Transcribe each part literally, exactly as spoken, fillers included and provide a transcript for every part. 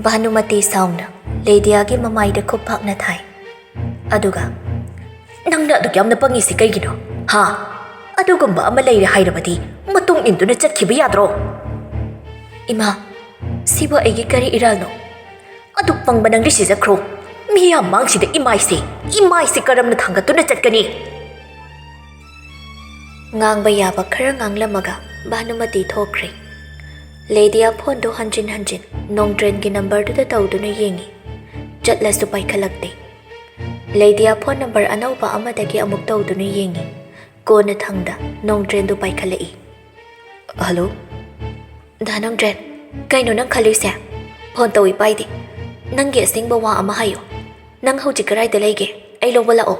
ꯚꯥꯅꯨꯃꯇꯤ ꯁꯥꯎꯅ ꯂꯦꯗꯤꯌꯥꯒꯤ ꯃꯃꯥꯏꯗ ꯈꯨꯞ ꯐꯥꯛꯅ ꯊꯥꯏ꯫ ꯑꯗꯨꯒ, "ꯅꯪꯅ ꯑꯗꯨꯛ ꯌꯥꯝꯅ ꯄꯪꯉꯤꯁꯤ ꯀꯩꯒꯤꯅꯣ? ꯍꯥ? ꯑꯗꯨꯒꯨꯝꯕ ꯑꯃ ꯂꯩꯔꯦ ꯍꯥꯏꯔꯕꯗꯤ ꯃꯇꯨꯡ ꯏꯟꯗꯨꯅ ꯆꯠꯈꯤꯕ ꯌꯥꯗ꯭ꯔꯣ?" "ꯏꯃꯥ, ꯁꯤꯕꯨ ꯑꯩꯒꯤ ꯀꯔꯤ ꯏꯔꯥꯜꯅꯣ? ꯑꯗꯨꯛ ꯄꯪꯕ ꯅꯪꯗꯤ ꯁꯤꯖꯈ꯭ꯔꯣ꯫ ꯃꯤꯌꯥꯝ ꯃꯥꯡꯁꯤꯗ ꯏꯃꯥꯏꯁꯦ, ꯏꯃꯥꯏꯁꯦ ꯀꯔꯝꯅ ꯊꯥꯡꯒꯠꯇꯨꯅ ꯆꯠꯀꯅꯤ?" ꯉꯥꯡꯕ ꯌꯥꯕ ꯈꯔ ꯉꯥꯡꯂꯝꯃꯒ ꯚꯥꯅꯨꯃꯇꯤ ꯊꯣꯛꯈ꯭ꯔꯦ꯫ ꯂꯦꯗꯤꯌꯥ ꯐꯣꯟꯗꯨ ꯍꯟꯖꯤꯟ ꯍꯟꯖꯤꯟ ꯅꯣꯡꯗ꯭ꯔꯦꯟꯒꯤ ꯅꯝꯕꯔꯗꯨꯗ ꯇꯧꯗꯨꯅ ꯌꯦꯡꯉꯤ꯫ ꯆꯠꯂꯁꯨ ꯄꯥꯏꯈꯠꯂꯛꯇꯦ꯫ ꯂꯦꯗꯤꯌꯥ ꯐꯣꯟ ꯅꯝꯕꯔ ꯑꯅꯧꯕ ꯑꯃꯗꯒꯤ ꯑꯃꯨꯛ ꯇꯧꯗꯨꯅ ꯌꯦꯡꯉꯤ꯫ ꯀꯣꯟꯅ ꯊꯪꯗ ꯅꯣꯡꯗ꯭ꯔꯦꯟꯗꯨ ꯄꯥꯏꯈꯠꯂꯛꯏ꯫ "ꯍꯜꯂꯣ?" "ꯗꯥ ꯅꯣꯡꯗ꯭ꯔꯦꯟ, ꯀꯩꯅꯣ ꯅꯪ ꯈꯜꯂꯤꯁꯦ? ꯐꯣꯟ ꯇꯧꯏ ꯄꯥꯏꯗꯦ꯫ ꯅꯪꯒꯤ ꯑꯁꯦꯡꯕ ꯋꯥ ꯑꯃ ꯍꯥꯏꯌꯨ꯫ ꯅꯪ ꯍꯧꯖꯤꯛ ꯀꯗꯥꯏꯗ ꯂꯩꯒꯦ? ꯑꯩ ꯂꯧꯕ ꯂꯥꯛꯑꯣ꯫"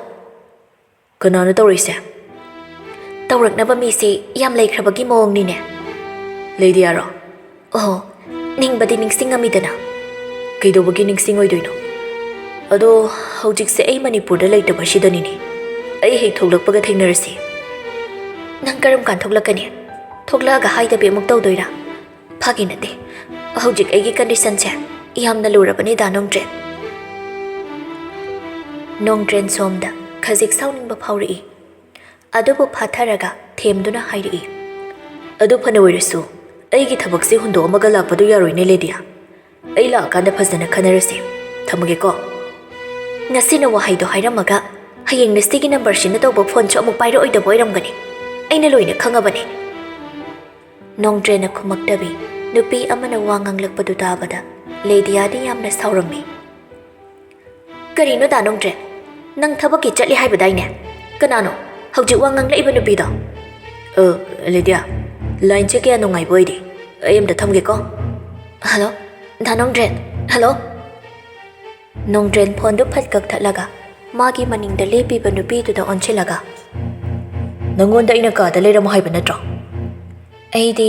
"ꯀꯅꯥꯅꯣ ꯇꯧꯔꯛꯏꯁꯦ?" "ꯇꯧꯔꯛꯅꯕ ꯃꯤꯁꯦ ꯌꯥꯝ ꯂꯩꯈ꯭ꯔꯕꯒꯤ ꯃꯑꯣꯡꯅꯤꯅꯦ꯫" "ꯂꯦꯗꯤꯌꯥꯔꯣ?" "ꯑꯣꯍꯣ, ꯅꯤꯡꯕꯗꯤ ꯅꯤꯡꯁꯤꯡꯉꯝꯃꯤꯗꯅ꯫" "ꯀꯩꯗꯧꯕꯒꯤ ꯅꯤꯡꯁꯤꯡꯉꯣꯏꯗꯣꯏꯅꯣ? ꯑꯗꯣ ꯍꯧꯖꯤꯛꯁꯦ ꯑꯩ ꯃꯅꯤꯄꯨꯔꯗ ꯂꯩꯇꯕꯁꯤꯗꯅꯤꯅꯦ꯫ ꯑꯩ ꯍꯦꯛ ꯊꯣꯛꯂꯛꯄꯒ ꯊꯦꯡꯅꯔꯁꯤ꯫" "ꯅꯪ ꯀꯔꯝ ꯀꯥꯟ ꯊꯣꯛꯂꯛꯀꯅꯤ?" "ꯊꯣꯛꯂꯛꯑꯒ ꯍꯥꯏꯗꯕꯤ ꯑꯃꯨꯛ ꯇꯧꯗꯣꯏꯔꯥ?" "ꯐꯥꯒꯤ ꯅꯠꯇꯦ꯫ ꯍꯧꯖꯤꯛ ꯑꯩꯒꯤ ꯀꯟꯗꯤꯁꯟꯁꯦ ꯌꯥꯝꯅ ꯂꯨꯔꯕꯅꯤ, ꯗꯥ ꯅꯣꯡꯗ꯭ꯔꯦꯟ꯫" ꯅꯣꯡꯗ꯭ꯔꯦꯟ ꯁꯣꯝꯗ ꯈꯖꯤꯛ ꯁꯥꯎꯅꯤꯡꯕ ꯐꯥꯎꯔꯛꯏ꯫ ꯑꯗꯨꯕꯨ ꯐꯥꯊꯔꯒ ꯊꯦꯝꯗꯨꯅ ꯍꯥꯏꯔꯛꯏ, "ꯑꯗꯨ ꯐꯅ ꯑꯣꯏꯔꯁꯨ, ꯑꯩꯒꯤ ꯊꯕꯛꯁꯤ ꯍꯨꯟꯗꯣꯛꯑꯝꯃꯒ ꯂꯥꯛꯄꯗꯨ ꯌꯥꯔꯣꯏꯅꯦ, ꯂꯦꯗꯤꯌꯥ꯫ ꯑꯩ ꯂꯥꯛꯑꯀꯥꯟꯗ ꯐꯖꯅ ꯈꯟꯅꯔꯁꯤ꯫ ꯊꯝꯃꯒꯦꯀꯣ꯫" "ꯉꯁꯤꯅ ꯋꯥꯍꯩꯗꯣ ꯍꯥꯏꯔꯝꯃꯒ, ꯍꯌꯦꯡꯅ ꯁꯤꯒꯤ ꯅꯝꯕꯔꯁꯤꯅ ꯇꯧꯕ ꯐꯣꯟꯁꯨ ꯑꯃꯨꯛ ꯄꯥꯏꯔꯛꯑꯣꯏꯗꯕ ꯑꯣꯏꯔꯝꯒꯅꯤ꯫ ꯑꯩꯅ ꯂꯣꯏꯅ ꯈꯪꯉꯕꯅꯤ꯫" ꯅꯣꯡꯗ꯭ꯔꯦꯟꯅ ꯈꯨꯝꯃꯛꯇꯕꯤ ꯅꯨꯄꯤ ꯑꯃꯅ ꯋꯥ ꯉꯥꯡꯂꯛꯄꯗꯨ ꯇꯥꯕꯗ ꯂꯦꯗꯤꯌꯥꯗꯤ ꯌꯥꯝꯅ ꯁꯥꯎꯔꯝꯃꯤ꯫ "ꯀꯔꯤꯅꯣ, ꯗꯥ ꯅꯣꯡꯗ꯭ꯔꯦꯟ? ꯅꯪ ꯊꯕꯛꯀꯤ ꯆꯠꯂꯤ ꯍꯥꯏꯕꯗꯥꯏꯅꯦ? ꯀꯅꯥꯅꯣ ꯍꯧꯖꯤꯛ ꯋꯥ ꯉꯥꯡꯂꯛꯏꯕ ꯅꯨꯄꯤꯗꯣ?" "ꯑ, ꯂꯦꯗꯤꯌꯥ, ꯂꯥꯏꯟꯁꯦ ꯀꯌꯥ ꯅꯨꯡꯉꯥꯏꯕ ꯑꯣꯏꯗꯦ꯫ ꯑꯩ ꯑꯝꯇ ꯊꯝꯒꯦꯀꯣ꯫" "ꯍꯜꯂꯣ, ꯗꯥ ꯅꯣꯡꯗ꯭ꯔꯦꯟ, ꯍꯜꯂꯣ꯫" ꯅꯣꯡꯗ꯭ꯔꯦꯟ ꯐꯣꯟꯗꯨ ꯐꯠ ꯀꯛꯊꯠꯂꯒ ꯃꯥꯒꯤ ꯃꯅꯤꯡꯗ ꯂꯦꯞꯄꯤꯕ ꯅꯨꯄꯤꯗꯨꯗ ꯑꯣꯟꯁꯤꯜꯂꯒ, "ꯅꯪꯉꯣꯟꯗ ꯑꯩꯅ ꯀꯥꯗ ꯂꯩꯔꯝꯃꯣ ꯍꯥꯏꯕ ꯅꯠꯇ꯭ꯔꯣ?" "ꯑꯩꯗꯤ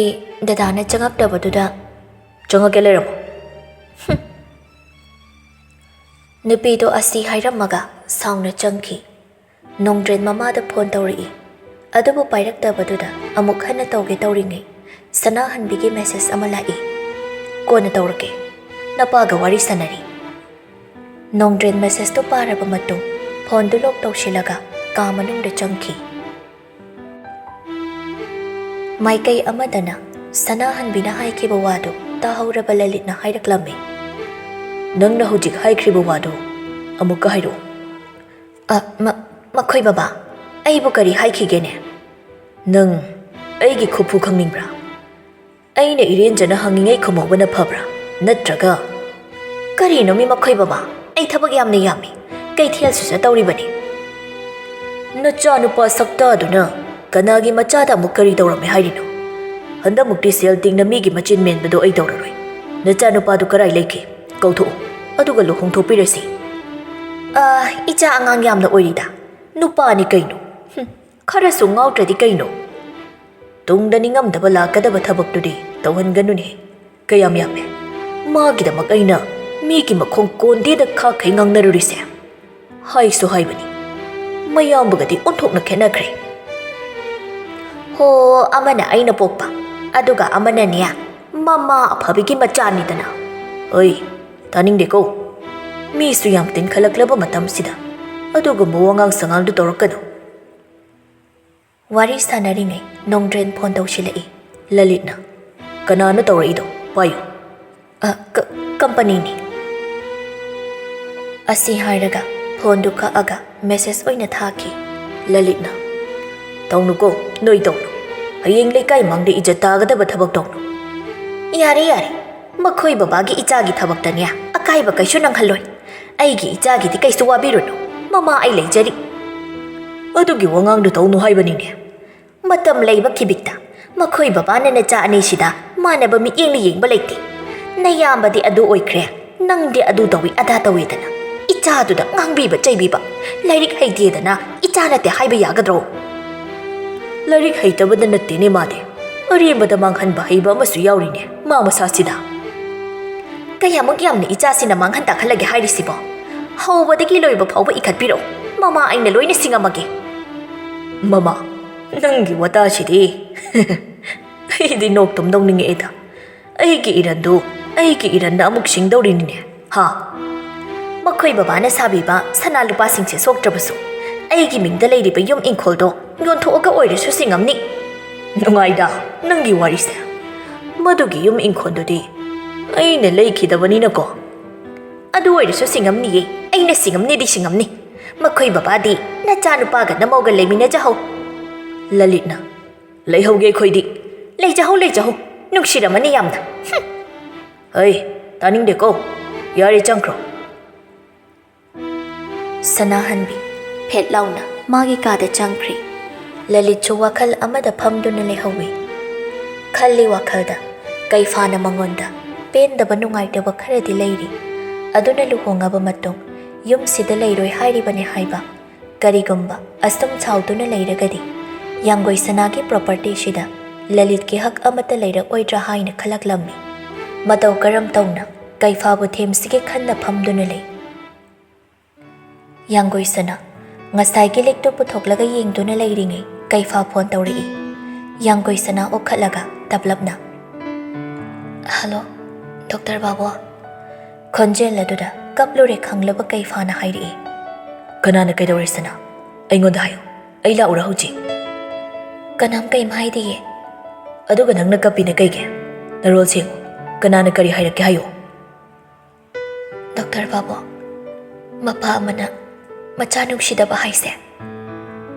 ꯗꯗꯥꯅ ꯆꯪꯉꯛꯇꯕꯗꯨꯗ ꯆꯪꯉꯛꯀꯦ ꯂꯩꯔꯝꯃꯣ꯫" ꯍꯨꯝ꯫ ꯅꯨꯄꯤꯗꯣ ꯑꯁꯤ ꯍꯥꯏꯔꯝꯃꯒ ꯁꯥꯎꯅ ꯆꯪꯈꯤ꯫ ꯅꯣꯡꯗ꯭ꯔꯦꯟ ꯃꯃꯥꯗ ꯐꯣꯟ ꯇꯧꯔꯛꯏ꯫ ꯑꯗꯨꯕꯨ ꯄꯥꯏꯔꯛꯇꯕꯗꯨꯗ ꯑꯃꯨꯛ ꯍꯟꯅ ꯇꯧꯒꯦ ꯇꯧꯔꯤꯉꯩ ꯁꯅꯥꯍꯟꯕꯤꯒꯤ ꯃꯦꯁꯦꯖ ꯑꯃ ꯂꯥꯛꯏ꯫ "ꯀꯣꯟꯅ ꯇꯧꯔꯛꯀꯦ꯫ ꯑꯄꯥꯒ ꯋꯥꯔꯤ ꯁꯥꯟꯅꯔꯤ꯫ ꯅꯣꯡꯗ꯭ꯔꯦꯟ ꯃꯦꯁꯦꯖꯇꯨ ꯄꯥꯔꯕ ꯃꯇꯨꯡ ꯐꯣꯟꯗꯨ ꯂꯣꯛ ꯇꯧꯁꯤꯜꯂꯒ ꯀꯥ ꯃꯅꯨꯡꯗ ꯆꯪꯈꯤ꯫ ꯃꯥꯏꯀꯩ ꯑꯃꯗꯅ ꯁꯅꯥꯍꯟꯕꯤꯅ ꯍꯥꯏꯈꯤꯕ ꯋꯥꯗꯨ ꯇꯥꯍꯧꯔꯕ ꯂꯂꯤꯠꯅ ꯍꯥꯏꯔꯛꯂꯝꯃꯤ꯫ "ꯅꯪꯅ ꯍꯧꯖꯤꯛ ꯍꯥꯏꯈ꯭ꯔꯤꯕ ꯋꯥꯗꯨ ꯑꯃꯨꯛꯀ ꯍꯥꯏꯔꯛꯎ꯫" "ꯑ, ꯃ-, ꯃꯈꯣꯏ ꯕꯕꯥ, ꯑꯩꯕꯨ ꯀꯔꯤ ꯍꯥꯏꯈꯤꯒꯦꯅꯦ?" "ꯅꯪ ꯑꯩꯒꯤ ꯈꯨꯐꯨ ꯈꯪꯅꯤꯡꯕ꯭ꯔꯥ? ꯑꯩꯅ ꯏꯔꯦꯟꯖꯅ ꯍꯪꯉꯤꯉꯩ ꯈꯨꯝꯍꯧꯕꯅ ꯐꯕ꯭ꯔꯥ? ꯅꯠꯇ꯭ꯔꯒ..." "ꯀꯔꯤꯅꯣ ꯃꯤ ꯃꯈꯣꯏ ꯕꯕꯥ? ꯑꯩ ꯊꯕꯛ ꯌꯥꯝꯅ ꯌꯥꯝꯃꯤ꯫ ꯀꯩꯊꯦꯜꯁꯨ ꯆꯠꯇꯧꯔꯤꯕꯅꯤ꯫" "ꯅꯆꯥꯅꯨꯄꯥ ꯁꯛꯇꯥꯗꯨꯅ ꯀꯅꯥꯒꯤ ꯃꯆꯥꯗ ꯑꯃꯨꯛ ꯀꯔꯤ ꯇꯧꯔꯝꯃꯦ ꯍꯥꯏꯔꯤꯅꯣ? ꯍꯟꯗꯛꯃꯨꯛꯇꯤ ꯁꯦꯜ ꯇꯤꯡꯅ ꯃꯤꯒꯤ ꯃꯆꯤꯟ ꯃꯦꯟꯕꯗꯣ ꯑꯩ ꯇꯧꯔꯔꯣꯏ꯫ ꯅꯆꯥꯅꯨꯄꯥꯗꯨ ꯀꯔꯥꯏ ꯂꯩꯒꯦ? ꯀꯧꯊꯣꯛꯎ, ꯑꯗꯨꯒ ꯂꯨꯍꯣꯡꯊꯣꯛꯄꯤꯔꯁꯤ꯫" "ꯑ, ꯏꯆꯥ ꯑꯉꯥꯡ ꯌꯥꯝꯅ ꯑꯣꯏꯔꯤꯗ꯫ ꯅꯨꯄꯥꯅꯤ ꯀꯩꯅꯣ꯫ ꯍꯨꯝ, ꯈꯔꯁꯨ ꯉꯥꯎꯗ꯭ꯔꯗꯤ ꯀꯩꯅꯣ?" "ꯇꯨꯡꯗ ꯅꯤꯡꯉꯝꯗꯕ ꯂꯥꯛꯀꯗꯕ ꯊꯕꯛꯇꯨꯗꯤ ꯇꯧꯍꯟꯒꯅꯨꯅꯦ꯫ ꯀꯌꯥꯝ ꯌꯥꯝꯃꯦ? ꯃꯥꯒꯤꯗꯃꯛ ꯑꯩꯅ ꯃꯤꯒꯤ ꯃꯈꯣꯡ ꯀꯣꯟꯗꯦꯗ ꯈꯥꯛꯈꯩ ꯉꯥꯡꯅꯔꯨꯔꯤꯁꯦ꯫ ꯍꯥꯏꯁꯨ ꯍꯥꯏꯕꯅꯤ, ꯃꯌꯥꯝꯕꯒꯗꯤ ꯑꯣꯟꯊꯣꯛꯅ ꯈꯦꯠꯅꯈ꯭ꯔꯦ꯫" "ꯍꯣ, ꯑꯃꯅ ꯑꯩꯅ ꯄꯣꯛꯄ, ꯑꯗꯨꯒ ꯑꯃꯅꯅꯦ, ꯃꯃꯥ ꯑꯐꯕꯤꯒꯤ ꯃꯆꯥꯅꯤꯗꯅ꯫" "ꯍꯣꯏ, ꯇꯥꯅꯤꯡꯗꯦꯀꯣ꯫ ꯃꯤꯁꯨ ꯌꯥꯝ ꯇꯤꯟꯈꯠꯂꯛꯂꯕ ꯃꯇꯝꯁꯤꯗ ꯑꯗꯨꯒꯨꯝꯕ ꯋꯥꯉꯥꯡ ꯁꯉꯥꯡꯗꯨ ꯇꯧꯔꯛꯀꯅꯨ꯫" ꯋꯥꯔꯤ ꯁꯥꯟꯅꯔꯤꯉꯩ ꯅꯣꯡꯗ꯭ꯔꯦꯟ ꯐꯣꯟ ꯇꯧꯁꯤꯜꯂꯛꯏ꯫ ꯂꯂꯤꯠꯅ, "ꯀꯅꯥꯅꯣ ꯇꯧꯔꯛꯏꯗꯣ? ꯄꯥꯏꯌꯨ꯫" "ꯑ, ꯀ-, ꯀꯝꯄꯅꯤꯅꯤ꯫" ꯑꯁꯤ ꯍꯥꯏꯔꯒ ꯐꯣꯟꯗꯨ ꯀꯛꯑꯒ ꯃꯦꯁꯦꯖ ꯑꯣꯏꯅ ꯊꯥꯈꯤ꯫ ꯂꯂꯤꯠꯅ, "ꯇꯧꯅꯨꯀꯣ, ꯅꯣꯏ ꯇꯧꯅꯨ꯫ ꯍꯌꯦꯡ ꯂꯩꯀꯥꯏ ꯃꯥꯡꯗ ꯏꯖꯠ ꯇꯥꯒꯗꯕ ꯊꯕꯛ ꯇꯧꯅꯨ꯫" "ꯌꯥꯔꯦ, ꯌꯥꯔꯦ꯫ ꯃꯈꯣꯏ ꯕꯕꯥꯒꯤ ꯏꯆꯥꯒꯤ ꯊꯕꯛꯇꯅꯦ ꯑꯀꯥꯏꯕ ꯀꯩꯁꯨ ꯅꯪꯍꯜꯂꯣꯏ꯫ ꯑꯩꯒꯤ ꯏꯆꯥꯒꯤꯗꯤ ꯀꯩꯁꯨ ꯋꯥꯕꯤꯔꯨꯅꯨ꯫ ꯃꯃꯥ ꯑꯩ ꯂꯩꯖꯔꯤ꯫" "ꯑꯗꯨꯒꯤ ꯋꯥꯉꯥꯡꯗꯨ ꯇꯧꯅꯨ ꯍꯥꯏꯕꯅꯤꯅꯦ꯫" "ꯃꯇꯝ ꯂꯩꯕ ꯈꯤꯕꯤꯛꯇ ꯃꯈꯣꯏ ꯕꯕꯥꯅ ꯅꯆꯥ ꯑꯅꯤꯁꯤꯗ ꯃꯥꯟꯅꯕ ꯃꯤꯠꯌꯦꯡꯅ ꯌꯦꯡꯕ ꯂꯩꯇꯦ꯫ ꯅꯌꯥꯝꯕꯗꯤ ꯑꯗꯨ ꯑꯣꯏꯈ꯭ꯔꯦ, ꯅꯪꯗꯤ ꯑꯗꯨ ꯇꯧꯏ ꯑꯗꯥ ꯇꯧꯏꯗꯅ ꯏꯆꯥꯗꯨꯗ ꯉꯥꯡꯕꯤꯕ ꯆꯩꯕꯤꯕ꯫ ꯂꯥꯏꯔꯤꯛ ꯍꯩꯇꯦꯗꯅ ꯏꯆꯥ ꯅꯠꯇꯦ ꯍꯥꯏꯕ ꯌꯥꯒꯗ꯭ꯔꯣ?" "ꯂꯥꯏꯔꯤꯛ ꯍꯩꯇꯕꯗ ꯅꯠꯇꯦꯅꯦ ꯃꯥꯗꯤ, ꯑꯔꯦꯝꯕꯗ ꯃꯥꯡꯍꯟꯕ ꯍꯩꯕ ꯑꯃꯁꯨ ꯌꯥꯎꯔꯤꯅꯦ ꯃꯥ ꯃꯁꯥꯁꯤꯗ꯫" "ꯀꯌꯥꯃꯨꯛ ꯌꯥꯝꯅ ꯏꯆꯥꯁꯤꯅ ꯃꯥꯡꯍꯟ ꯇꯥꯛꯍꯜꯂꯒꯦ ꯍꯥꯏꯔꯤꯁꯤꯕꯣ? ꯍꯧꯕꯗꯒꯤ ꯂꯣꯏꯕ ꯐꯥꯎꯕ ꯏꯈꯠꯄꯤꯔꯛꯎ꯫ ꯃꯃꯥ ꯑꯩꯅ ꯂꯣꯏꯅ ꯁꯤꯡꯉꯝꯃꯒꯦ꯫" "ꯃꯃꯥ, ꯅꯪꯒꯤ ꯋꯥꯇꯥꯁꯤꯗꯤ ꯑꯩꯗꯤ ꯅꯣꯛꯇꯨꯝ ꯅꯣꯛꯅꯤꯡꯉꯛꯑꯦꯗ꯫ ꯑꯩꯒꯤ ꯏꯔꯟꯗꯨ ꯑꯩꯒꯤ ꯏꯔꯟꯗ ꯑꯃꯨꯛ ꯁꯤꯡꯗꯧꯔꯤꯅꯤꯅꯦ꯫ ꯍꯥ? ꯃꯈꯣꯏ ꯕꯕꯥꯅ ꯁꯥꯕꯤꯕ ꯁꯅꯥ ꯂꯨꯄꯥꯁꯤꯡꯁꯦ ꯁꯣꯛꯇ꯭ꯔꯕꯁꯨ, ꯑꯩꯒꯤ ꯃꯤꯡꯗ ꯂꯩꯔꯤꯕ ꯌꯨꯝ ꯏꯪꯈꯣꯜꯗꯣ ꯌꯣꯟꯊꯣꯛꯑꯒ ꯑꯣꯏꯔꯁꯨ ꯁꯤꯡꯉꯝꯅꯤ꯫ ꯅꯨꯡꯉꯥꯏꯗ, ꯅꯪꯒꯤ ꯋꯥꯔꯤꯁꯦ꯫ ꯃꯗꯨꯒꯤ ꯌꯨꯝ ꯏꯪꯈꯣꯜꯗꯨꯗꯤ ꯑꯩꯅ ꯂꯩꯈꯤꯗꯕꯅꯤꯅꯀꯣ꯫ ꯑꯗꯨ ꯑꯣꯏꯔꯁꯨ ꯁꯤꯡꯉꯝꯅꯤꯌꯦ, ꯑꯩꯅ ꯁꯤꯡꯉꯝꯅꯤꯗꯤ ꯁꯤꯡꯉꯝꯅꯤ꯫ ꯃꯈꯣꯏ ꯕꯕꯥꯗꯤ ꯅꯆꯥꯅꯨꯄꯥꯒ ꯅꯃꯧꯒ ꯂꯩꯃꯤꯟꯅꯖꯍꯧ꯫ ꯂꯂꯤꯠꯅ, "ꯂꯩꯍꯧꯒꯦ ꯑꯩꯈꯣꯏꯗꯤ꯫ ꯂꯩꯖꯍꯧ, ꯂꯩꯖꯍꯧ꯫ ꯅꯨꯡꯁꯤꯔꯝꯃꯅꯤ ꯌꯥꯝꯅ꯫ ꯍꯨꯝ꯫ ꯍꯩ, ꯇꯥꯅꯤꯡꯗꯦꯀꯣ꯫ ꯌꯥꯔꯦ, ꯆꯪꯈ꯭ꯔꯣ꯫" ꯁꯅꯥꯍꯟꯕꯤ ꯐꯦꯠ ꯂꯥꯎꯅ ꯃꯥꯒꯤ ꯀꯥꯗ ꯆꯪꯈ꯭ꯔꯤ꯫ ꯂꯂꯤꯠꯁꯨ ꯋꯥꯈꯜ ꯑꯃꯗ ꯐꯝꯗꯨꯅ ꯂꯩꯍꯧꯏ꯫ ꯈꯜꯂꯤ ꯋꯥꯈꯜꯗ, ꯀꯩꯐꯥꯅ ꯃꯉꯣꯟꯗ ꯄꯦꯟꯗꯕ ꯅꯨꯡꯉꯥꯏꯇꯕ ꯈꯔꯗꯤ ꯂꯩꯔꯤ꯫ ꯑꯗꯨꯅ ꯂꯨꯍꯣꯡꯉꯕ ꯃꯇꯨꯡ ꯌꯨꯝꯁꯤꯗ ꯂꯩꯔꯣꯏ ꯍꯥꯏꯔꯤꯕꯅꯤ ꯍꯥꯏꯕ꯫ ꯀꯔꯤꯒꯨꯝꯕ ꯑꯁꯨꯝ ꯁꯥꯎꯗꯨꯅ ꯂꯩꯔꯒꯗꯤ ꯌꯥꯡꯒꯣꯏ ꯁꯅꯥꯒꯤ ꯄ꯭ꯔꯣꯄꯔꯇꯤꯁꯤꯗ ꯂꯂꯤꯠꯀꯤ ꯍꯛ ꯑꯃꯠꯇ ꯂꯩꯔꯛꯑꯣꯏꯗ꯭ꯔꯥ ꯍꯥꯏꯅ ꯈꯜꯂꯛꯂꯝꯃꯤ꯫ ꯃꯇꯧ ꯀꯔꯝ ꯇꯧꯅ ꯀꯩꯐꯥꯕꯨ ꯊꯦꯝꯁꯤꯒꯦ ꯈꯟꯅ ꯐꯝꯗꯨꯅ ꯂꯩ꯫ ꯌꯥꯡꯒꯣꯏ ꯁꯅꯥ ꯉꯁꯥꯏꯒꯤ ꯂꯤꯛꯇꯨ ꯄꯨꯊꯣꯛꯂꯒ ꯌꯦꯡꯗꯨꯅ ꯂꯩꯔꯤꯉꯩ ꯀꯩꯐꯥ ꯐꯣꯟ ꯇꯧꯔꯛꯏ꯫ ꯌꯥꯡꯒꯣꯏ ꯁꯅꯥ ꯑꯣꯛꯈꯠꯂꯒ ꯇꯞꯂꯞꯅ, "ꯍꯜꯂꯣ, ꯗꯣꯛꯇꯔ ꯕꯥꯕꯨ?" ꯈꯣꯟꯖꯦꯜ ꯑꯗꯨꯗ ꯀꯞꯂꯨꯔꯦ ꯈꯪꯂꯕ ꯀꯩꯐꯥꯅ ꯍꯥꯏꯔꯛꯏ꯫ "ꯀꯅꯥꯅ ꯀꯩꯗꯧꯔꯦ ꯁꯅꯥ? ꯑꯩꯉꯣꯟꯗ ꯍꯥꯏꯌꯨ, ꯑꯩ ꯂꯥꯛꯎꯔꯥ ꯍꯧꯖꯤꯛ?" "ꯀꯅꯥꯝ ꯀꯩꯝ ꯍꯥꯏꯗꯤꯌꯦ꯫" "ꯑꯗꯨꯒ ꯅꯪꯅ ꯀꯞꯄꯤꯅ ꯀꯩꯒꯤ? ꯅꯔꯣꯜ ꯁꯦꯡꯉꯨ, ꯀꯅꯥꯅ ꯀꯔꯤ ꯍꯥꯏꯔꯛꯀꯦ ꯍꯥꯏꯌꯨ꯫" "ꯗꯣꯛꯇꯔ ꯕꯥꯕꯨ, ꯃꯄꯥ ꯑꯃꯅ ꯃꯆꯥ ꯅꯨꯡꯁꯤꯗꯕ ꯍꯥꯏꯁꯦ꯫"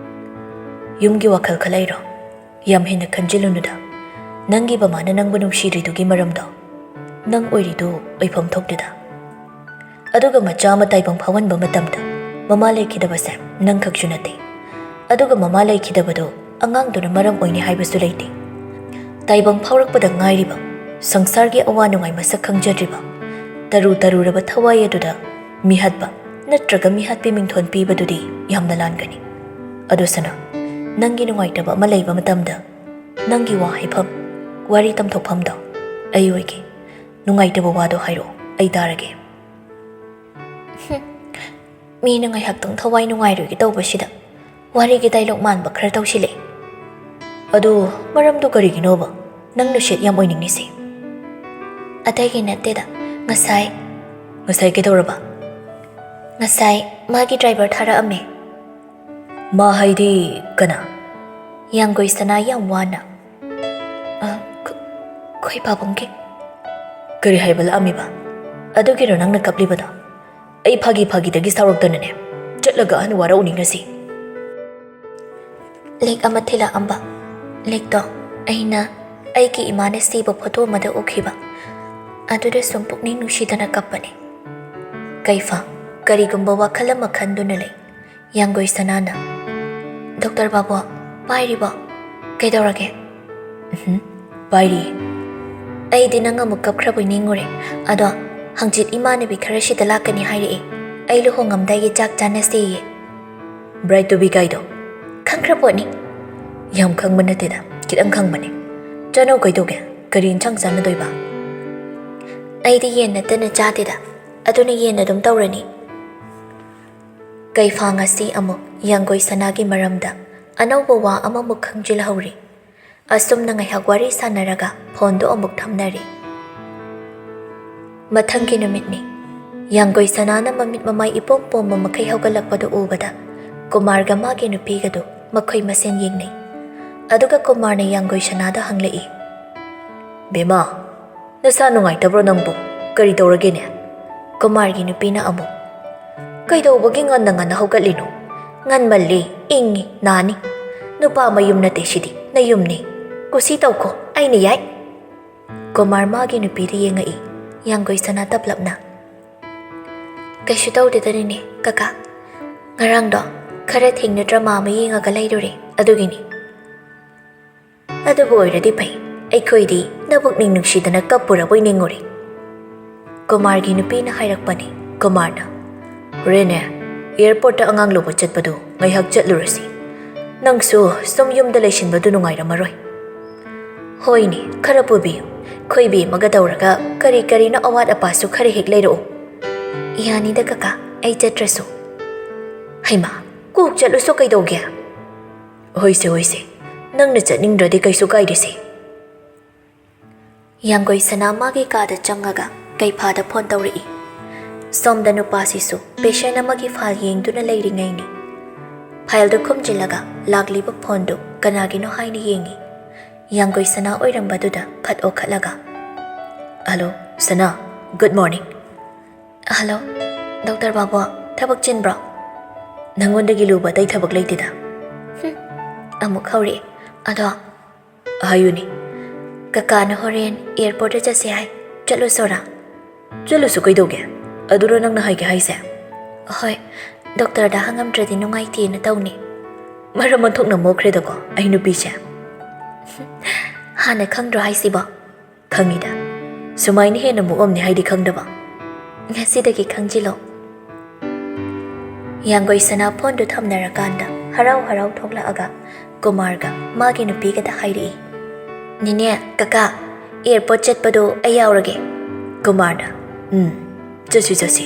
"ꯌꯨꯝꯒꯤ ꯋꯥꯈꯜ ꯈꯜꯂꯛꯏꯔꯣ? ꯌꯥꯝ ꯍꯦꯟꯅ ꯈꯟꯖꯤꯜꯂꯨꯅꯨꯗ꯫ ꯅꯪꯒꯤ ꯕꯃꯥꯅ ꯅꯪꯕꯨ ꯅꯨꯡꯁꯤꯗ꯭ꯔꯤꯗꯨꯒꯤ ꯃꯔꯝꯗꯣ ꯅꯪ ꯑꯣꯏꯔꯤꯗꯨ ꯑꯣꯏꯐꯝ ꯊꯣꯛꯇꯦꯗ꯫ ꯑꯗꯨꯒ ꯃꯆꯥ ꯑꯃ ꯇꯥꯏꯕꯪ ꯐꯥꯎꯍꯟꯕ ꯃꯇꯝꯗ ꯃꯃꯥ ꯂꯩꯈꯤꯗꯕꯁꯦ ꯅꯪꯈꯛꯁꯨ ꯅꯠꯇꯦ꯫ ꯑꯗꯨꯒ ꯃꯃꯥ ꯂꯩꯈꯤꯗꯕꯗꯣ ꯑꯉꯥꯡꯗꯨꯅ ꯃꯔꯝ ꯑꯣꯏꯅꯤ ꯍꯥꯏꯕꯁꯨ ꯂꯩꯇꯦ꯫ ꯇꯥꯏꯕꯪ ꯐꯥꯎꯔꯛꯄꯗ ꯉꯥꯏꯔꯤꯕ, ꯁꯪꯁꯥꯔꯒꯤ ꯑꯋꯥ ꯅꯨꯡꯉꯥꯏ ꯃꯁꯛ ꯈꯪꯖꯗ꯭ꯔꯤꯕ, ꯇꯔꯨ ꯇꯔꯨꯔꯕ ꯊꯋꯥꯏ ꯑꯗꯨꯗ ꯃꯤꯍꯠꯄ ꯅꯠꯇ꯭ꯔꯒ ꯃꯤꯍꯥꯠꯄꯤ ꯃꯤꯡꯊꯣꯟ ꯄꯤꯕꯗꯨꯗꯤ ꯌꯥꯝꯅ ꯂꯥꯟꯒꯅꯤ꯫ ꯑꯗꯨ ꯁꯅꯥ, ꯅꯪꯒꯤ ꯅꯨꯡꯉꯥꯏꯇꯕ ꯑꯃ ꯂꯩꯕ ꯃꯇꯝꯗ ꯅꯪꯒꯤ ꯋꯥ ꯍꯥꯏꯐꯝ, ꯋꯥꯔꯤ ꯇꯝꯊꯣꯛꯐꯝꯗꯣ ꯑꯩ ꯑꯣꯏꯒꯦ꯫ ꯅꯨꯡꯉꯥꯏꯇꯕ ꯋꯥꯗꯣ ꯍꯥꯏꯔꯛꯑꯣ, ꯑꯩ ꯇꯥꯔꯒꯦ꯫" "ꯍꯨꯝ, ꯃꯤꯅ ꯉꯥꯏꯍꯥꯛꯇꯪ ꯊꯋꯥꯏ ꯅꯨꯡꯉꯥꯏꯔꯣꯏꯒꯦ ꯇꯧꯕꯁꯤꯗ ꯋꯥꯔꯤꯒꯤ ꯗꯥꯏꯂꯣꯛ ꯃꯥꯟꯕ ꯈꯔ ꯇꯧꯁꯤꯜꯂꯛꯑꯦ꯫ ꯑꯗꯨ ꯃꯔꯝꯗꯣ ꯀꯔꯤꯒꯤꯅꯣꯕ ꯅꯪꯅ ꯁꯦꯠ ꯌꯥꯝ ꯑꯣꯏꯅꯤꯡꯉꯤꯁꯦ?" ꯑꯇꯩꯒꯤ ꯅꯠꯇꯦꯗ, ꯉꯁꯥꯏ꯫ ꯉꯁꯥꯏ ꯀꯩꯗꯧꯔꯕ? ꯉꯁꯥꯏ ꯃꯥꯒꯤ ꯗ꯭ꯔꯥꯏꯚꯔ ꯊꯥꯔꯛꯑꯝꯃꯦ꯫ ꯃꯥ ꯍꯥꯏꯗꯤ ꯀꯅꯥ? ꯌꯥꯡꯒꯣꯏ ꯁꯅꯥ ꯌꯥꯝ ꯋꯥꯅ꯫ ꯑ, ꯈ-, ꯑꯩꯈꯣꯏ ꯄꯥꯕꯨꯡꯒꯤ꯫ ꯀꯔꯤ ꯍꯥꯏꯕ ꯂꯥꯛꯑꯝꯃꯤꯕ? ꯑꯗꯨꯒꯤꯔꯣ ꯅꯪꯅ ꯀꯞꯂꯤꯕꯗꯣ? ꯑꯩ ꯐꯥꯒꯤ ꯐꯥꯒꯤꯗꯒꯤ ꯁꯥꯎꯔꯛꯇꯅꯅꯦ꯫ ꯆꯠꯂꯒ ꯑꯍꯟ ꯋꯥꯔꯧꯅꯤ ꯉꯁꯤ꯫ ꯂꯤꯛ ꯑꯃ ꯊꯤꯜꯂꯛꯑꯝꯕ꯫ ꯂꯤꯛꯇꯣ ꯑꯩꯅ ꯑꯩꯒꯤ ꯏꯃꯥꯅ ꯁꯤꯕ ꯐꯣꯇꯣ ꯑꯃꯗ ꯎꯈꯤꯕ꯫ ꯑꯗꯨꯗ ꯁꯨꯝ ꯄꯨꯛꯅꯤꯡ ꯅꯨꯡꯁꯤꯗꯅ ꯀꯞꯄꯅꯦ꯫ ꯀꯩꯐꯥ ꯀꯔꯤꯒꯨꯝꯕ ꯋꯥꯈꯜ ꯑꯃ ꯈꯟꯗꯨꯅ ꯂꯩ꯫ ꯌꯥꯡꯒꯣꯏ ꯁꯅꯥꯅ, "ꯗꯣꯛꯇꯔ ꯕꯥꯕꯨ, ꯄꯥꯏꯔꯤꯕꯣ? ꯀꯩꯗꯧꯔꯒꯦ?" "ꯎꯝꯍꯨꯝ, ꯄꯥꯏꯔꯤ꯫" "ꯑꯩꯗꯤ ꯅꯪ ꯑꯃꯨꯛ ꯀꯞꯈ꯭ꯔꯕꯣꯏ ꯅꯤꯡꯉꯨꯔꯦ꯫ ꯑꯗꯣ ꯍꯪꯆꯤꯠ ꯏꯃꯥꯟꯅꯕꯤ ꯈꯔ ꯁꯤꯗ ꯂꯥꯛꯀꯅꯤ ꯍꯥꯏꯔꯛꯑꯦ꯫ ꯑꯩ ꯂꯨꯍꯣꯡꯉꯝꯗꯥꯏꯒꯤ ꯆꯥꯛ ꯆꯥꯅꯁꯦꯌꯦ꯫" "ꯕ꯭ꯔꯥꯏꯠ ꯇꯨ ꯕꯤ ꯀꯥꯏꯗꯣ?" "ꯈꯪꯈ꯭ꯔ ꯄꯣꯠꯅꯤ꯫" "ꯌꯥꯝ ꯈꯪꯕ ꯅꯠꯇꯦꯗ, ꯈꯤꯇꯪ ꯈꯪꯕꯅꯦ꯫ ꯆꯥꯅꯧ, ꯀꯩꯗꯧꯒꯦ? ꯀꯔꯤ ꯏꯟꯁꯥꯡ ꯆꯥꯅꯗꯣꯏꯕ?" "ꯑꯩꯗꯤ ꯌꯦꯟ ꯅꯠꯇꯅ ꯆꯥꯗꯦꯗ, ꯑꯗꯨꯅ ꯌꯦꯟ ꯑꯗꯨꯝ ꯇꯧꯔꯅꯤ꯫" ꯀꯩꯐꯥ ꯉꯁꯤ ꯑꯃꯨꯛ ꯌꯥꯡꯒꯣꯏ ꯁꯅꯥꯒꯤ ꯃꯔꯝꯗ ꯑꯅꯧꯕ ꯋꯥ ꯑꯃꯃꯨꯛ ꯈꯪꯖꯤꯜꯍꯧꯔꯤ꯫ ꯑꯁꯨꯝꯅ ꯉꯥꯏꯍꯥꯛ ꯋꯥꯔꯤ ꯁꯥꯟꯅꯔꯒ ꯐꯣꯟꯗꯣ ꯑꯃꯨꯛ ꯊꯝꯅꯔꯦ꯫ ꯃꯊꯪꯒꯤ ꯅꯨꯃꯤꯠꯅꯤ꯫ ꯌꯥꯡꯒꯣꯏ ꯁꯅꯥꯅ ꯃꯃꯤꯠ ꯃꯃꯥꯏ ꯏꯄꯣꯝ ꯄꯣꯝꯕ ꯃꯈꯩ ꯍꯧꯒꯠꯂꯛꯄꯗꯨ ꯎꯕꯗ ꯀꯨꯃꯥꯔꯒ ꯃꯥꯒꯤ ꯅꯨꯄꯤꯒꯗꯨ ꯃꯈꯣꯏ ꯃꯁꯦꯟ ꯌꯦꯡꯅꯩ꯫ ꯑꯗꯨꯒ ꯀꯨꯃꯥꯔꯅ ꯌꯥꯡꯒꯣꯏ ꯁꯅꯥꯗ ꯍꯪꯂꯛꯏ, "ꯕꯦꯃꯥ, ꯅꯁꯥ ꯅꯨꯡꯉꯥꯏꯇꯕ꯭ꯔꯣ ꯅꯪꯕꯨ? ꯀꯔꯤ ꯇꯧꯔꯒꯦꯅꯦ?" ꯀꯨꯃꯥꯔꯒꯤ ꯅꯨꯄꯤꯅ ꯑꯃꯨꯛ, "ꯀꯩꯗꯧꯕꯒꯤ ꯉꯟꯅ ꯉꯟꯅ ꯍꯧꯒꯠꯂꯤꯅꯣ? ꯉꯟꯃꯜꯂꯤ, ꯏꯪꯉꯤ, ꯅꯥꯅꯤ꯫ ꯅꯨꯄꯥ ꯃꯌꯨꯝ ꯅꯠꯇꯦ ꯁꯤꯗꯤ, ꯅꯌꯨꯝꯅꯤ꯫ ꯀꯨꯁꯤ ꯇꯧꯈꯣ, ꯑꯩꯅ ꯌꯥꯏ꯫" ꯀꯨꯃꯥꯔ ꯃꯥꯒꯤ ꯅꯨꯄꯤꯗ ꯌꯦꯡꯉꯛꯏ꯫ ꯌꯥꯡꯒꯣꯏ ꯁꯅꯥ ꯇꯞꯂꯞꯅ, "ꯀꯩꯁꯨ ꯇꯧꯗꯦꯗ ꯅꯦꯅꯦ, ꯀꯀꯥ꯫ ꯉꯔꯥꯡꯗꯣ ꯈꯔ ꯊꯦꯡꯅ ꯗ꯭ꯔꯃꯥ ꯑꯃ ꯌꯦꯡꯉꯒ ꯂꯩꯔꯨꯔꯦ, ꯑꯗꯨꯒꯤꯅꯤ꯫" "ꯑꯗꯨꯕꯨ ꯑꯣꯏꯔꯗꯤ ꯐꯩ, ꯑꯩꯈꯣꯏꯗꯤ ꯅꯕꯨꯛꯅꯤꯡ ꯅꯨꯡꯁꯤꯗꯅ ꯀꯞꯄꯨꯔꯕꯣꯏ ꯅꯤꯡꯉꯨꯔꯦ꯫" ꯀꯨꯃꯥꯔꯒꯤ ꯅꯨꯄꯤꯅ ꯍꯥꯏꯔꯛꯄꯅꯤ꯫ ꯀꯨꯃꯥꯔꯅ, "ꯍꯣꯔꯦꯟꯅꯦ, ꯑꯦꯌꯔꯄꯣꯔꯠꯇ ꯑꯉꯥꯡ ꯂꯧꯕ ꯆꯠꯄꯗꯨ ꯉꯥꯏꯍꯥꯛ ꯆꯠꯂꯨꯔꯁꯤ꯫ ꯅꯪꯁꯨ ꯁꯨꯝ ꯌꯨꯝꯗ ꯂꯩꯁꯤꯟꯕꯗꯨ ꯅꯨꯡꯉꯥꯏꯔꯝꯃꯔꯣꯏ꯫" "ꯍꯣꯏꯅꯦ, ꯈꯔ ꯄꯨꯕꯤꯌꯨ꯫ ꯈꯣꯏꯕꯤ ꯑꯃꯒ ꯇꯧꯔꯒ ꯀꯔꯤ ꯀꯔꯤꯅꯣ ꯑꯋꯥꯠ ꯑꯄꯥꯁꯨ ꯈꯔ ꯍꯦꯛ ꯂꯩꯔꯛꯎ꯫" "ꯌꯥꯅꯤꯗ ꯀꯀꯥ, ꯑꯩ ꯆꯠꯇ꯭ꯔꯁꯨ꯫" "ꯍꯩꯃꯥ, ꯀꯣꯛ ꯆꯠꯂꯨꯁꯣ ꯀꯩꯗꯧꯒꯦ?" "ꯍꯣꯏꯁꯦ, ꯍꯣꯏꯁꯦ, ꯅꯪꯅ ꯆꯠꯅꯤꯡꯗ꯭ꯔꯗꯤ ꯀꯩꯁꯨ ꯀꯥꯏꯗꯦꯁꯦ꯫" ꯌꯥꯡꯒꯣꯏ ꯁꯅꯥ ꯃꯥꯒꯤ ꯀꯥꯗ ꯆꯪꯉꯒ ꯀꯩꯐꯥꯗ ꯐꯣꯟ ꯇꯧꯔꯛꯏ꯫ ꯁꯣꯝꯗ ꯅꯨꯄꯥꯁꯤꯁꯨ ꯄꯦꯁꯦꯟ ꯑꯃꯒꯤ ꯐꯥꯏꯜ ꯌꯦꯡꯗꯨꯅ ꯂꯩꯔꯤꯉꯩꯅꯤ꯫ ꯐꯥꯏꯜꯗꯨ ꯈꯨꯝꯖꯤꯜꯂꯒ ꯂꯥꯛꯂꯤꯕ ꯐꯣꯟꯗꯨ ꯀꯅꯥꯒꯤꯅꯣ ꯍꯥꯏꯅ ꯌꯦꯡꯉꯤ꯫ ꯌꯥꯡꯒꯣꯏ ꯁꯅꯥ ꯑꯣꯏꯔꯝꯕꯗꯨꯗ ꯐꯠ ꯑꯣꯈꯠꯂꯒ, "ꯍꯜꯂꯣ, ꯁꯅꯥ, ꯒꯨꯗ ꯃꯣꯔꯅꯤꯡ꯫" "ꯍꯜꯂꯣ, ꯗꯣꯛꯇꯔ ꯕꯥꯕꯨ, ꯊꯕꯛ ꯆꯤꯟꯕ꯭ꯔꯣ?" "ꯅꯪꯉꯣꯟꯗꯒꯤ ꯂꯨꯕ ꯑꯇꯩ ꯊꯕꯛ ꯂꯩꯇꯦꯗ꯫" "ꯍꯨꯝ, ꯑꯃꯨꯛ ꯍꯧꯔꯛꯑꯦ꯫ ꯑꯗꯣ?" "ꯍꯥꯏꯌꯨꯅꯦ꯫" "ꯀꯀꯥꯅ ꯍꯣꯔꯦꯟ ꯑꯦꯌꯔꯄꯣꯔꯠꯇ ꯆꯠꯁꯦ ꯍꯥꯏ꯫ ꯆꯠꯂꯨꯁꯣꯔꯥ?" "ꯆꯠꯂꯨꯁꯨ ꯀꯩꯗꯧꯒꯦ? ꯑꯗꯨꯔꯣ ꯅꯪꯅ ꯍꯥꯏꯒꯦ ꯍꯥꯏꯁꯦ?" "ꯍꯣꯏ, ꯗꯣꯛꯇꯔꯗ ꯍꯪꯉꯝꯗ꯭ꯔꯗꯤ ꯅꯨꯡꯉꯥꯏꯇꯦꯅ ꯇꯧꯅꯤ꯫" "ꯃꯔꯝ ꯑꯣꯟꯊꯣꯛꯅ ꯃꯣꯛꯈ꯭ꯔꯦꯗꯀꯣ ꯑꯩ ꯅꯨꯄꯤꯁꯦ꯫" "ꯍꯥꯟꯅ ꯈꯪꯗ꯭ꯔꯣ ꯍꯥꯏꯁꯤꯕꯣ?" "ꯈꯪꯉꯤꯗ꯫ ꯁꯨꯃꯥꯏꯅ ꯍꯦꯟꯅ ꯃꯣꯛꯑꯝꯅꯤ ꯍꯥꯏꯗꯤ ꯈꯪꯗꯕ꯫" "ꯉꯁꯤꯗꯒꯤ ꯈꯪꯖꯤꯜꯂꯣ꯫" ꯌꯥꯡꯒꯣꯏ ꯁꯅꯥ ꯐꯣꯟꯗꯨ ꯊꯝꯅꯔꯀꯥꯟꯗ ꯍꯔꯥꯎ ꯍꯔꯥꯎ ꯊꯣꯛꯂꯛꯑꯒ ꯀꯨꯃꯥꯔꯒ ꯃꯥꯒꯤ ꯅꯨꯄꯤꯒꯗ ꯍꯥꯏꯔꯛꯏ꯫ "ꯅꯦꯅꯦ, ꯀꯀꯥ, ꯑꯦꯌꯔꯄꯣꯔꯠ ꯆꯠꯄꯗꯣ ꯑꯩ ꯌꯥꯎꯔꯒꯦ꯫" ꯀꯨꯃꯥꯔꯅ, "ꯎꯝ, ꯆꯠꯁꯤ, ꯆꯠꯁꯤ꯫"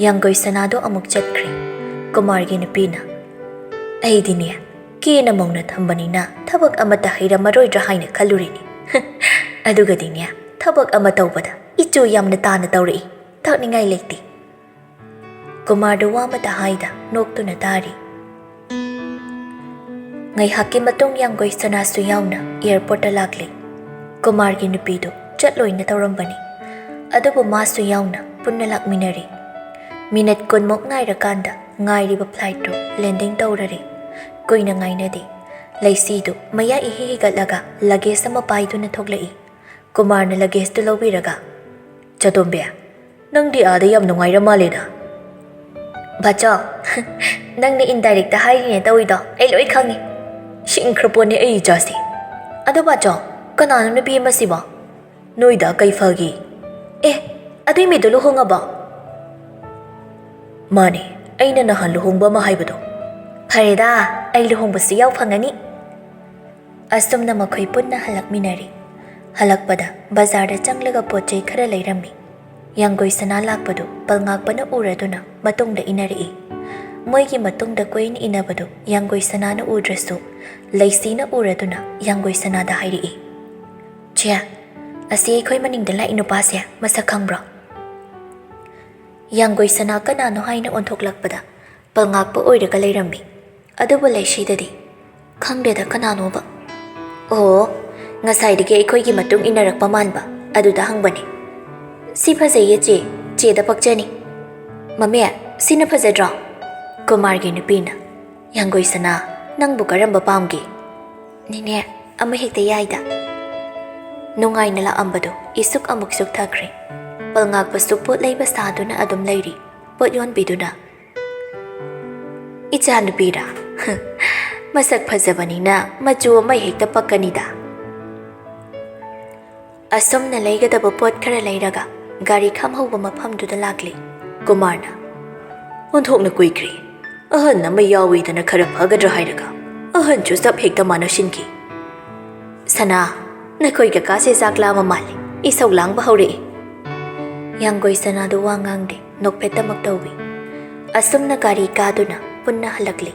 ꯌꯥꯡꯒꯣꯏ ꯁꯅꯥꯗꯣ ꯑꯃꯨꯛ ꯆꯠꯈ꯭ꯔꯦ꯫ ꯀꯨꯃꯥꯔꯒꯤ ꯅꯨꯄꯤꯅ, "ꯑꯩꯗꯤꯅꯦ, ꯀꯦꯅ ꯃꯧꯅ ꯊꯝꯕꯅꯤꯅ ꯊꯕꯛ ꯑꯃꯠꯇ ꯍꯩꯔꯝꯃꯔꯣꯏꯗ꯭ꯔꯥ ꯍꯥꯏꯅ ꯈꯜꯂꯨꯔꯤꯅꯤ꯫ ꯑꯗꯨꯒꯗꯤꯅꯦ, ꯊꯕꯛ ꯑꯃ ꯇꯧꯕꯗ ꯏꯆꯨ ꯌꯥꯝꯅ ꯇꯥꯅ ꯇꯧꯔꯛꯏ꯫ ꯇꯥꯛꯅꯤꯡꯉꯥꯏ ꯂꯩꯇꯦ꯫" ꯀꯨꯃꯥꯔꯗꯨ ꯋꯥ ꯑꯃꯇ ꯍꯥꯏꯗ ꯅꯣꯛꯇꯨꯅ ꯇꯥꯔꯤ꯫ ꯉꯥꯏꯍꯥꯛꯀꯤ ꯃꯇꯨꯡ ꯌꯥꯡꯒꯣꯏ ꯁꯅꯥꯁꯨ ꯌꯥꯎꯅ ꯑꯦꯌꯔꯄꯣꯔꯠꯇ ꯂꯥꯛꯂꯤ꯫ ꯀꯨꯃꯥꯔꯒꯤ ꯅꯨꯄꯤꯗꯨ ꯆꯠꯂꯣꯏꯅ ꯇꯧꯔꯝꯕꯅꯤ, ꯑꯗꯨꯕꯨ ꯃꯥꯁꯨ ꯌꯥꯎꯅ ꯄꯨꯟꯅ ꯂꯥꯛꯃꯤꯟꯅꯔꯤ꯫ ꯃꯤꯅꯠ ꯀꯨꯟꯃꯨꯛ ꯉꯥꯏꯔꯀꯥꯟꯗ ꯉꯥꯏꯔꯤꯕ ꯐ꯭ꯂꯥꯏꯠꯇꯨ ꯂꯦꯟꯗꯤꯡ ꯇꯧꯔꯔꯦ꯫ ꯀꯨꯏꯅ ꯉꯥꯏꯅꯗꯦ꯫ ꯂꯩꯁꯤꯗꯨ ꯃꯌꯥ ꯏꯍꯤ ꯍꯤꯒꯠꯂꯒ ꯂꯒꯦꯖ ꯑꯃ ꯄꯥꯏꯗꯨꯅ ꯊꯣꯛꯂꯛꯏ꯫ ꯀꯨꯃꯥꯔꯅ ꯂꯒꯦꯖꯇꯨ ꯂꯧꯕꯤꯔꯒ, "ꯆꯇꯣꯝꯕꯤ, ꯅꯪꯗꯤ ꯑꯥꯗ ꯌꯥꯝ ꯅꯨꯡꯉꯥꯏꯔ ꯃꯥꯜꯂꯦꯗ꯫" "ꯕꯥꯆꯧ, ꯅꯪꯅ ꯏꯟꯗꯥꯏꯔꯦꯛꯇ ꯍꯥꯏꯔꯤꯅꯦ ꯇꯧꯏꯗꯣ, ꯑꯩ ꯂꯣꯏ ꯈꯪꯉꯤ꯫" "ꯁꯤꯡꯈ꯭ꯔ ꯄꯣꯠꯅꯤ ꯑꯩ ꯏꯆꯥꯁꯦ꯫" "ꯑꯗꯣ ꯕꯥꯆꯧ, ꯀꯅꯥꯅꯣ ꯅꯨꯄꯤ ꯑꯃꯁꯤꯕꯣ?" "ꯅꯣꯏꯗ ꯀꯩ ꯐꯒꯦ?" "ꯑꯦ, ꯑꯗꯨꯏ ꯃꯤꯗꯣ ꯂꯨꯍꯣꯡꯉꯕꯣ?" "ꯃꯥꯅꯦ, ꯑꯩꯅ ꯅꯍꯥꯟ ꯂꯨꯍꯣꯡꯕ ꯑꯃ ꯍꯥꯏꯕꯗꯣ꯫" "ꯐꯔꯦꯗ, ꯑꯩ ꯂꯨꯍꯣꯡꯕꯁꯨ ꯌꯥꯎ ꯐꯪꯉꯅꯤ꯫" ꯑꯁꯨꯝꯅ ꯃꯈꯣꯏ ꯄꯨꯟꯅ ꯍꯜꯂꯛꯃꯤꯟꯅꯔꯤ꯫ ꯍꯜꯂꯛꯄꯗ ꯕꯖꯥꯔꯗ ꯆꯪꯂꯒ ꯄꯣꯠ ꯆꯩ ꯈꯔ ꯂꯩꯔꯝꯃꯤ꯫ ꯌꯥꯡꯒꯣꯏ ꯁꯅꯥ ꯂꯥꯛꯄꯗꯨ ꯄꯜꯉꯥꯛꯄꯅ ꯎꯔꯗꯨꯅ ꯃꯇꯨꯡꯗ ꯏꯟꯅꯔꯛꯏ꯫ ꯃꯣꯏꯒꯤ ꯃꯇꯨꯡꯗ ꯀꯣꯏꯏꯟ ꯏꯟꯅꯕꯗꯨ ꯌꯥꯡꯒꯣꯏ ꯁꯅꯥꯅ ꯎꯗ꯭ꯔꯁꯨ ꯂꯩꯁꯤꯅ ꯎꯔꯗꯨꯅ ꯌꯥꯡꯒꯣꯏ ꯁꯅꯥꯗ ꯍꯥꯏꯔꯛꯏ, "ꯆꯦ, "ꯑꯁꯤ ꯑꯩꯈꯣꯏ ꯃꯅꯤꯡꯗ ꯂꯥꯛꯏ ꯅꯨꯄꯥꯁꯦ ꯃꯁꯛ ꯈꯪꯕ꯭ꯔꯣ?" ꯌꯥꯡꯒꯣꯏ ꯁꯅꯥ ꯀꯅꯥꯅꯣ ꯍꯥꯏꯅ ꯑꯣꯟꯊꯣꯛꯂꯛꯄꯗ ꯄꯜꯉꯥꯛꯄ ꯑꯣꯏꯔꯒ ꯂꯩꯔꯝꯃꯤ꯫ ꯑꯗꯨꯕꯨ ꯂꯩꯁꯤꯗꯗꯤ, "ꯈꯪꯗꯦꯗ ꯀꯅꯥꯅꯣꯕ꯫ ꯑꯣ, ꯉꯁꯥꯏꯗꯒꯤ ꯑꯩꯈꯣꯏꯒꯤ ꯃꯇꯨꯡ ꯏꯟꯅꯔꯛꯄ ꯃꯥꯟꯕ, ꯑꯗꯨꯗ ꯍꯪꯕꯅꯤ꯫ ꯁꯤ ꯐꯖꯩꯌꯦ ꯆꯦ, ꯆꯦꯗ ꯄꯛꯆꯅꯤ꯫ ꯃꯃꯦ, ꯁꯤꯅ ꯐꯖꯗ꯭ꯔꯣ?" ꯀꯨꯃꯥꯔꯒꯤ ꯅꯨꯄꯤꯅ, "ꯌꯥꯡꯒꯣꯏ ꯁꯅꯥ, ꯅꯪꯕꯨ ꯀꯔꯝꯕ ꯄꯥꯝꯒꯦ?" "ꯅꯦꯅꯦ, ꯑꯃ ꯍꯦꯛꯇ ꯌꯥꯏꯗ꯫" ꯅꯨꯡꯉꯥꯏꯅ ꯂꯥꯛꯑꯝꯕꯗꯨ ꯏꯁꯨꯛ ꯑꯃꯨꯛ ꯁꯨꯛꯊꯈ꯭ꯔꯦ꯫ ꯄꯜꯉꯥꯛꯄꯁꯨ ꯄꯣꯠ ꯂꯩꯕ ꯁꯥꯗꯨꯅ ꯑꯗꯨꯝ ꯂꯩꯔꯤ꯫ ꯄꯣꯠ ꯌꯣꯟꯕꯤꯗꯨꯅ, "ꯏꯆꯥꯅꯨꯄꯤꯔꯥ? ꯃꯁꯛ ꯐꯖꯕꯅꯤꯅ ꯃꯆꯨ ꯑꯃ ꯍꯦꯛꯇ ꯄꯛꯀꯅꯤꯗ꯫" ꯑꯁꯨꯝꯅ ꯂꯩꯒꯗꯕ ꯄꯣꯠ ꯈꯔ ꯂꯩꯔꯒ ꯒꯥꯔꯤ ꯈꯥꯝꯍꯧꯕ ꯃꯐꯝꯗꯨꯗ ꯂꯥꯛꯂꯤ꯫ ꯀꯨꯃꯥꯔꯅ, "ꯑꯣꯟꯊꯣꯛꯅ ꯀꯨꯏꯈ꯭ꯔꯦ꯫ ꯑꯍꯟ ꯑꯃ ꯌꯥꯎꯏꯗꯅ ꯈꯔ ꯐꯒꯗ꯭ꯔꯥ ꯍꯥꯏꯔꯒ ꯑꯍꯟꯁꯨ ꯆꯞ ꯍꯦꯛꯇ ꯃꯥꯟꯅꯁꯤꯟꯈꯤ꯫ ꯁꯅꯥ, ꯅꯈꯣꯏ ꯀꯀꯥꯁꯦ ꯆꯥꯛ ꯂꯥꯝꯕ ꯃꯥꯜꯂꯤ꯫ ꯏꯁꯧ ꯂꯥꯡꯕ ꯍꯧꯔꯛꯏ꯫" ꯌꯥꯡꯒꯣꯏ ꯁꯅꯥꯗꯨ ꯋꯥ ꯉꯥꯡꯗꯦ, ꯅꯣꯛꯐꯦꯠꯇꯃꯛ ꯇꯧꯏ꯫ ꯑꯁꯨꯝꯅ ꯒꯥꯔꯤ ꯀꯥꯗꯨꯅ ꯄꯨꯟꯅ ꯍꯜꯂꯛꯂꯤ꯫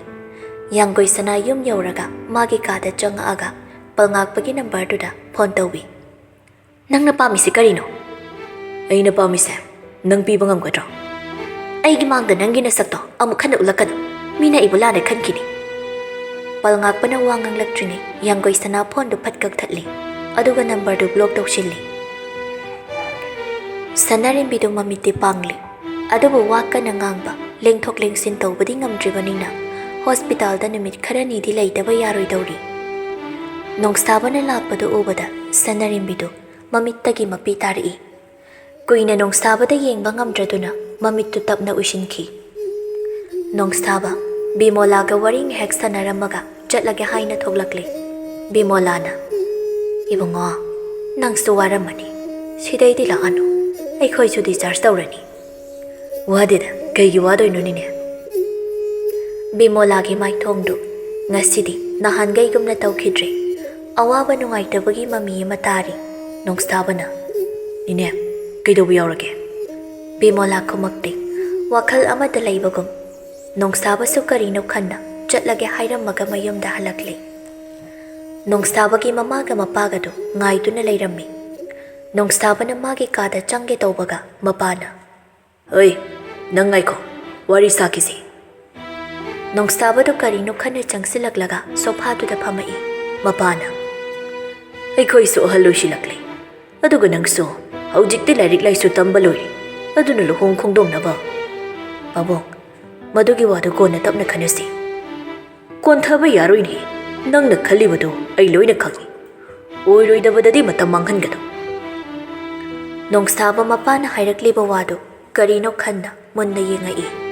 ꯌꯥꯡꯒꯣꯏ ꯁꯅꯥ ꯌꯨꯝ ꯌꯧꯔꯒ ꯃꯥꯒꯤ ꯀꯥꯗ ꯆꯪꯉꯛꯑꯒ ꯄꯜꯉꯥꯛꯄꯒꯤ ꯅꯝꯕꯔꯗꯨꯗ ꯐꯣꯟ ꯇꯧꯏ꯫ "ꯅꯪꯅ ꯄꯥꯝꯃꯤꯁꯤ ꯀꯔꯤꯅꯣ?" "ꯑꯩꯅ ꯄꯥꯝꯃꯤꯁꯦ ꯅꯪ ꯄꯤꯕ ꯉꯝꯒꯗ꯭ꯔꯣ?" "ꯑꯩꯒꯤ ꯃꯥꯡꯗ ꯅꯪꯒꯤ ꯅꯁꯛꯇꯣ ꯑꯃꯨꯛ ꯍꯟꯅ ꯎꯠꯂꯛꯀꯅꯨ꯫ ꯃꯤꯅ ꯑꯩꯕꯨ ꯂꯥꯟꯅ ꯈꯟꯈꯤꯅꯤ꯫" ꯄꯜꯉꯥꯛꯄꯅ ꯋꯥ ꯉꯥꯡꯂꯛꯇ꯭ꯔꯤꯉꯩ ꯌꯥꯡꯒꯣꯏ ꯁꯅꯥ ꯐꯣꯟꯗꯨ ꯐꯠ ꯀꯛꯊꯠꯂꯤ, ꯑꯗꯨꯒ ꯅꯝꯕꯔꯗꯨ ꯕ꯭ꯂꯣꯛ ꯇꯧꯁꯤꯜꯂꯤ꯫ ꯁꯅꯥꯔꯦꯝꯕꯤꯗꯨ ꯃꯃꯤꯠꯇꯤ ꯄꯥꯡꯂꯤ, ꯑꯗꯨꯕꯨ ꯋꯥ ꯀꯟꯅ ꯉꯥꯡꯕ, ꯂꯦꯡꯊꯣꯛ ꯂꯦꯡꯁꯤꯟ ꯇꯧꯕꯗꯤ ꯉꯝꯗ꯭ꯔꯤꯕꯅꯤꯅ ꯍꯣꯁꯄꯤꯇꯥꯜꯗ ꯅꯨꯃꯤꯠ ꯈꯔꯅꯤꯗꯤ ꯂꯩꯇꯕ ꯌꯥꯔꯣꯏꯗꯧꯔꯤ꯫ ꯅꯣꯡꯁꯥꯕꯅ ꯂꯥꯛꯄꯗꯨ ꯎꯕꯗ ꯁꯅꯥꯔꯦꯝꯕꯤꯗꯨ ꯃꯃꯤꯠꯇꯒꯤ ꯃꯄꯤ ꯇꯥꯔꯛꯏ꯫ ꯀꯨꯏꯅ ꯅꯣꯡꯁꯥꯕꯗ ꯌꯦꯡꯕ ꯉꯝꯗ꯭ꯔꯗꯨꯅ ꯃꯃꯤꯠꯇꯨ ꯇꯞꯅ ꯎꯏꯁꯤꯟꯈꯤ꯫ ꯅꯣꯡꯁꯥꯕ, ꯕꯤꯃꯣꯂꯥꯒ ꯋꯥꯔꯤ ꯉꯥꯏꯍꯥꯛ ꯁꯥꯟꯅꯔꯝꯃꯒ ꯆꯠꯂꯒꯦ ꯍꯥꯏꯅ ꯊꯣꯛꯂꯛꯂꯦ꯫ ꯕꯤꯃꯣꯂꯥꯅ, "ꯏꯕꯨꯡꯉꯣ, ꯅꯪꯁꯨ ꯋꯥꯔꯝꯃꯅꯤ꯫ ꯁꯤꯗꯩꯗꯤ ꯂꯥꯛꯑꯅꯨ꯫ ꯑꯩꯈꯣꯏꯁꯨ ꯗꯤꯁꯆꯥꯔꯖ ꯇꯧꯔꯅꯤ꯫" "ꯋꯥꯗꯦꯗ, ꯀꯩꯒꯤ ꯋꯥꯗꯣꯏꯅꯣ ꯅꯦꯅꯦ?" ꯕꯤꯃꯣꯂꯥꯒꯤ ꯃꯥꯏꯊꯣꯡꯗꯨ ꯉꯁꯤꯗꯤ ꯅꯍꯥꯟꯈꯩꯒꯨꯝꯅ ꯇꯧꯈꯤꯗ꯭ꯔꯦ꯫ ꯑꯋꯥꯕ ꯅꯨꯡꯉꯥꯏꯇꯕꯒꯤ ꯃꯃꯤ ꯑꯃ ꯇꯥꯔꯤ꯫ ꯅꯣꯡꯁꯥꯕꯅ, "ꯅꯦꯅꯦ, ꯀꯩꯗꯧꯕ ꯌꯥꯎꯔꯒꯦ?" ꯕꯤꯃꯣꯂꯥ ꯈꯨꯃꯛꯇꯦ꯫ ꯋꯥꯈꯜ ꯑꯃꯗ ꯂꯩꯕꯒꯨꯝ꯫ ꯅꯣꯡꯁꯥꯕꯁꯨ ꯀꯔꯤꯅꯣ ꯈꯟꯅ ꯆꯠꯂꯒꯦ ꯍꯥꯏꯔꯝꯃꯒ ꯃꯌꯨꯝꯗ ꯍꯜꯂꯛꯂꯦ꯫ ꯅꯣꯡꯁꯥꯕꯒꯤ ꯃꯃꯥꯒ ꯃꯄꯥꯒꯗꯨ ꯉꯥꯏꯗꯨꯅ ꯂꯩꯔꯝꯃꯤ꯫ ꯅꯣꯡꯁꯥꯕꯅ ꯃꯥꯒꯤ ꯀꯥꯗ ꯆꯪꯒꯦ ꯇꯧꯕꯒ ꯃꯄꯥꯅ, "ꯍꯣꯏ, ꯅꯪ ꯉꯥꯏꯈꯣ, ꯋꯥꯔꯤ ꯁꯥꯈꯤꯁꯤ꯫" ꯅꯣꯡꯁꯥꯕꯗꯣ ꯀꯔꯤꯅꯣ ꯈꯟꯅ ꯆꯪꯁꯤꯜꯂꯛꯂꯒ ꯁꯣꯐꯥꯗꯨꯗ ꯐꯝꯃꯛꯏ꯫ ꯃꯄꯥꯅ, "ꯑꯩꯈꯣꯏꯁꯨ ꯑꯍꯜ ꯑꯣꯏꯁꯤꯜꯂꯛꯂꯦ, ꯑꯗꯨꯒ ꯅꯪꯁꯨ ꯍꯧꯖꯤꯛꯇꯤ ꯂꯥꯏꯔꯤꯛ ꯂꯥꯏꯁꯨ ꯇꯝꯕ ꯂꯣꯏꯔꯦ, ꯑꯗꯨꯅ ꯂꯨꯍꯣꯡ ꯈꯣꯡꯗꯣꯡꯅꯕ ꯄꯥꯕꯨꯡ, ꯃꯗꯨꯒꯤ ꯋꯥꯗꯨ ꯀꯣꯟꯅ ꯇꯞꯅ ꯈꯟꯅꯁꯤ꯫ ꯀꯣꯟꯊꯕ ꯌꯥꯔꯣꯏꯅꯦ, ꯅꯪꯅ ꯈꯜꯂꯤꯕꯗꯨ ꯑꯩ ꯂꯣꯏꯅ ꯈꯪꯏ꯫ ꯑꯣꯏꯔꯣꯏꯗꯕꯗꯗꯤ ꯃꯇꯝ ꯃꯥꯡꯍꯟꯒꯅꯨ꯫" ꯅꯣꯡꯁꯥꯕ ꯃꯄꯥꯅ ꯍꯥꯏꯔꯛꯂꯤꯕ ꯋꯥꯗꯨ ꯀꯔꯤꯅꯣ ꯈꯟꯅ ꯃꯨꯟꯅ ꯌꯦꯡꯉꯛꯏ꯫